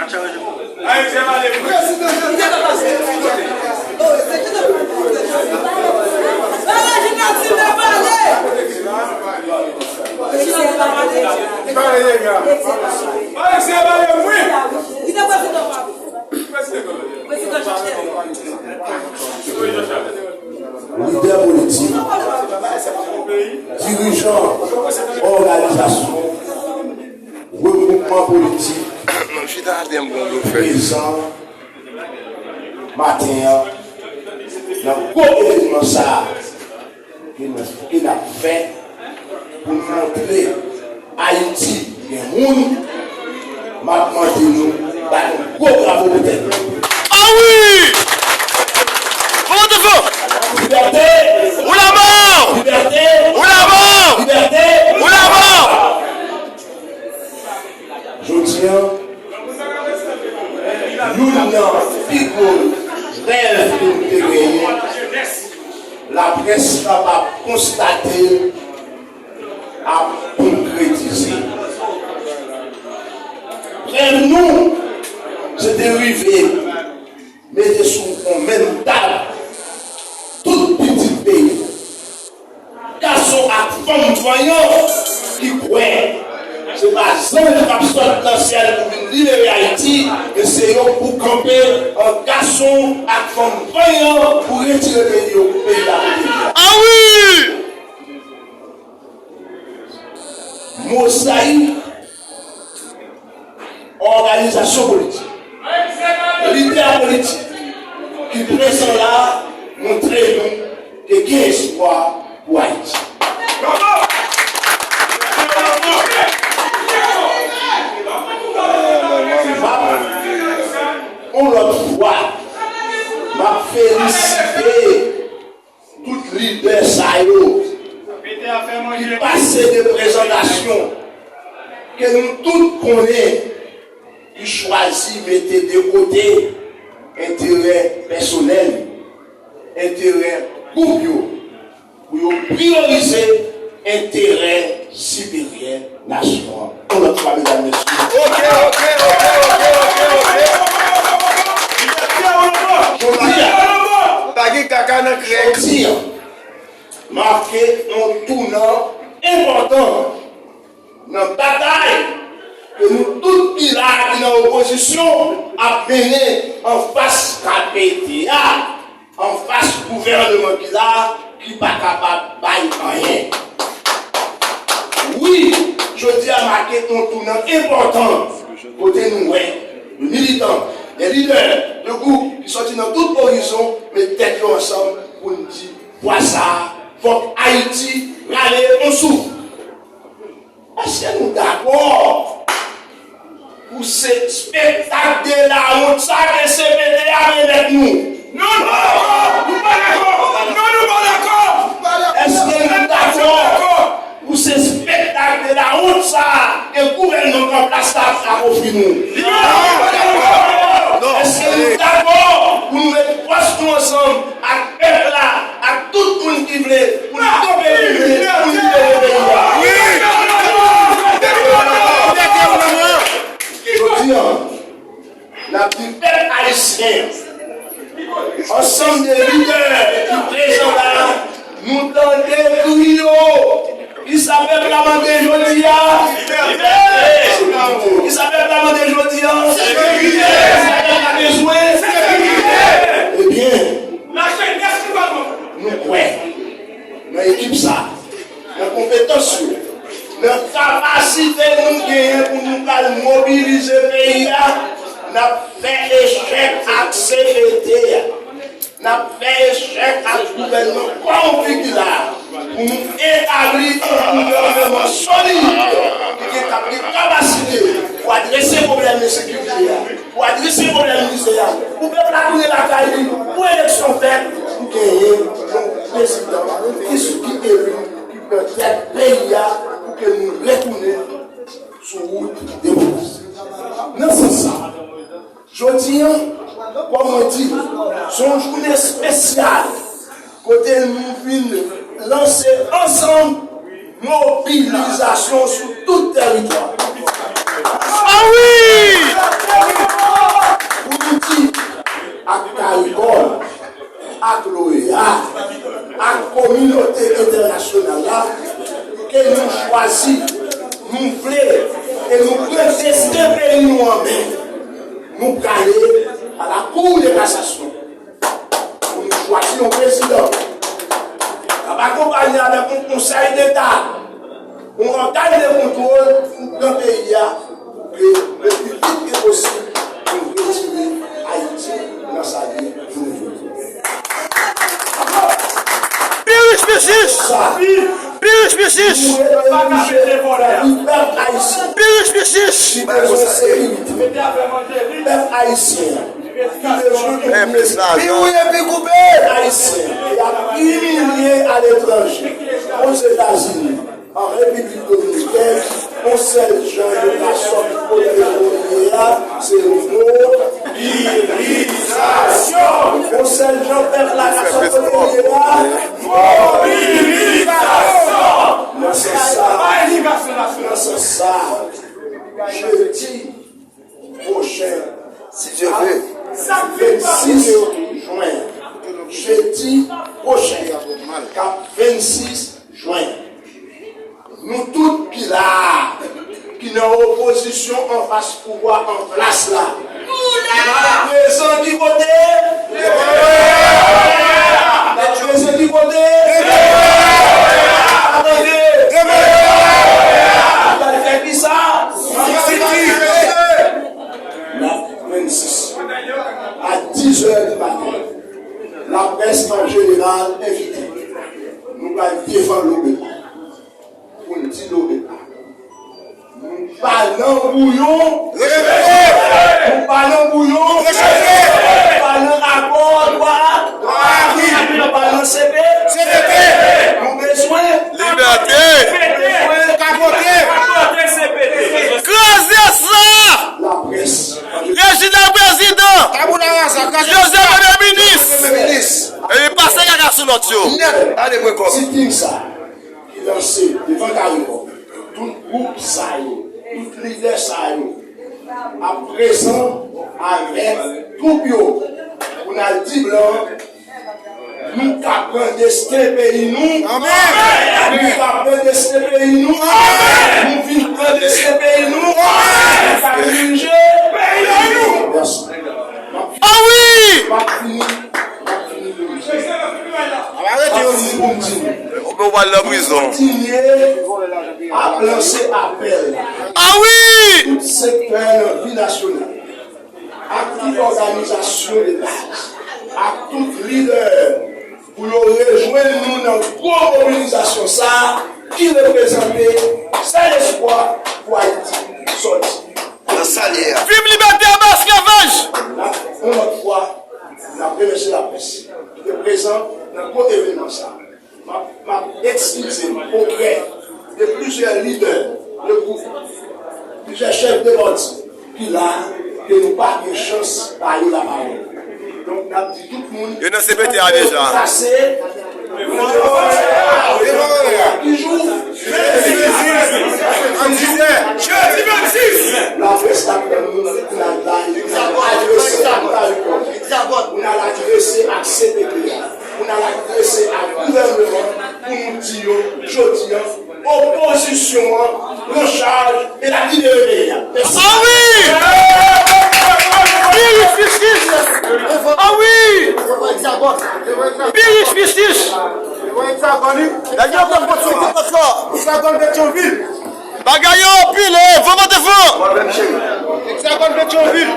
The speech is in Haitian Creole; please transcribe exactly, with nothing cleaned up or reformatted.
Ayisyen pale vre. Ayisyen pale vre. Lidè politik, dirijan òganizasyon, regwoupman politik, prezan maten an nan gwo evènman sa a ke n, ke n ap fè pou n montre Ayiti gen moun, m ap mande nou ba nou gwo bravo pou tèt nou. Ah wi! Liberté! Ou la mò! Liberté! Ou la mò! Liberté! Ou la mò! Jodi a, youn nan pi gwo rèv ke nou te genyen, laprès kapab konstate l ap konkretize. Rèv nou, se te rive mete sou yon menm tab tout pitit peyi, gason ak fanm vanyan ki kwè se pa zanj k ap sot nan syèl pou vin libere Ayiti, e se yo k pou kanpe an gason ak fanm vanyan pou retire peyi yo, peyi a kote l ye. Ah wi! Mozayik òganizasyon politik, lidè politik ki prezan la a montre nou ke gen espwa pou Ayiti. M ap, yon lòt fwa, m ap felisite tout lidè sa yo ki pase de prezantasyon ke nou tout konnen, ki chwazi mete de kote enterè pèsonèl, enterè gwoup yo, pou yo priyorize enterè siperyè nasyon an. Yon lòt fwa, medam, mesye. Ok, ok, ok, ok, ok, ok. Jodi a, pa gen kaka nan krèk. Jodi a make yon tounan enpòtan nan batay ke nou tout ki la a, ki nan opozisyon, ap mennen anfas K P T a, anfas gouvènman ki la a, ki pa kapab bay anyen. Wi, jodi a make yon tounan enpòtan kote nou wè de militan, de lidè, de gwoup ki sòti nan tout orizon met tèt yo ansanm pou n di, vwa sa a, fòk Ayiti rale yon souf. Èske nou dakò pou se spektak de lawont sa ke C P T a remèt nou? Non, non, nou pa dakò! Non, nou pa dakò! Èske nou dakò pou se spektak de lawont sa ke gouvènman k an plas la ap ofri nou? Non, nou pa dakò! Èske nou dakò pou nou met fòs nou ansanm ak pèp la, ak tout moun ki vle pou n kanpe limyè, pou n libere peyi a. Wi! Jodi a, n ap di pèp ayisyen, ansanm de lidè ki prezan la, nou tande kri yo. Kisa pèp la mande jodi a? Kisa pèp la mande jodi a? Kisa pèp la bezwen? Ebyen, nou kwè nan ekip sa, nan konpetans yo, nan kapasite nou genyen pou nou pral mobilize peyi a, n ap fè echèk ak C P T a. N ap fè echèk ak gouvènman kòwonpi ki la a pou nou etabli yon gouvènman solid ki gen, k ap gen kapasite pou adrese pwoblèm ensekirite a, pou adrese pwoblèm mizè a, pou pèp la tounen lakay li, pou eleksyon fèt, pou genyen yon prezidan ki, ki eli, ki pran tèt peyi a, pou ke nou retounen sou wout demokrasi. Nan sans sa, jodi a, kòm mwen di, se yon jounen espesyal kote nou vin lanse ansanm mobilizasyon sou tout tèritwa. Ah wi! Kominote entènasyonal la, ke nou chwazi, nou vle, e nou pran desten peyi nou an men. Nou prale a la Cour de cassation pou nou chwazi yon prezidan k ap akonpanye avèk yon Konsèy Deta, yon ògàn de kontwòl pou gran peyi a, pou ke le pi vit ke posib, nou retire Ayiti nan sa l ye jodi a. Pi rich, pi rich! Pi rich, pi rich! Pi rich, pi rich! Pèp ayisyen ki bezwen sekirite. Pèp ayisyen ki bezwen pi wi epi koupe. Pèp ayisyen ki ap imilye aletranje, Ozetazini, an Repiblik Dominikèn, yon sèl jan yo ka sòti kote yo ye a, se mobilizasyon. Yon sèl jan pèp la ka sòti kote li ye a, mobilizasyon. Nan sans sa, nan sans sa, jedi pwochen, si Dye ve, vennsis jen, jedi pwochen, k ap vennsis jen. Nou tout ki la a, ki nan opozisyon anfas pouvwa an plas la, n ap prezan ki kote? N ap prezan ki kote? Atande! N ap fè ki sa? N ap vennsis a dizè di maten, laprès an jeneral envite. Nou pral devan Lobepa pou n di Lobepa, nou pa nan bouyon. Rejte! Nou pa nan bouyon. Rejte! Nou pa nan akò twa a. Twa a. Nou pa nan C P. C P T. Nou bezwen libète. Nou bezwen kapote. Kapote C P T. Kraze sa! Laprès. Rejinald prezidan! Tabula rasa, kraze Joseph premye minis! Premye minis! Epi pase kaka sou lòt yo. Nèt, ale pran kòb. Sitin sa ki lanse devan Caricom, tout gwoup sa yo, tout lidè sa yo ap prezan avèk twoup yo pou n al di blan, nou ka pran desten peyi nou. Amèn. Nou ka pran desten peyi nou. Amèn. Nou vin pran desten peyi nou. Amèn. Nou ka dirije peyi nou. Mèsi. Ah wi! M ap fini. M ap fini pou m di. Ap arete yo. M ap fini pou m di. Oubyen w pral nan prizon. Kontinye ap lanse apèl la. Ah wi! Tout sektè nan vi nasyonal, ak tout òganizasyon de baz, ak tout lidè, pou yo rejwenn nou nan gwo mobilizasyon sa a ki reprezante sèl espwa pou Ayiti sòti nan sa l ye a. Viv libète anba esklavaj! N ap, yon lòt fwa, n ap remèsye laprès ki te prezan nan gwo evènman sa a. M ap, m ap eskize m oprè de plizyè lidè de gwoup, plizyè chèf de pati ki la, ke nou pa gen chans ba yo lapawòl. Donk, n ap di tout moun, yo nan C P T a deja. Pase, ki jou? Jedi vennsis. Laprès ap tann nou pou n al bay, pou n al adrese, pou n al adrese ak C P T a, pou n al adrese ak gouvènman, pou nou di yo, jodi a, opozisyon an pran chaj e l ap libere peyi a. Mèsi. Ah wi! Pi rich, pi rich! Ah wi! Pi rich, pi rich! Nèg yo pran pòt sou pòt la. Bagay yo anpile, van mante fon! Hexagone Petyonvil!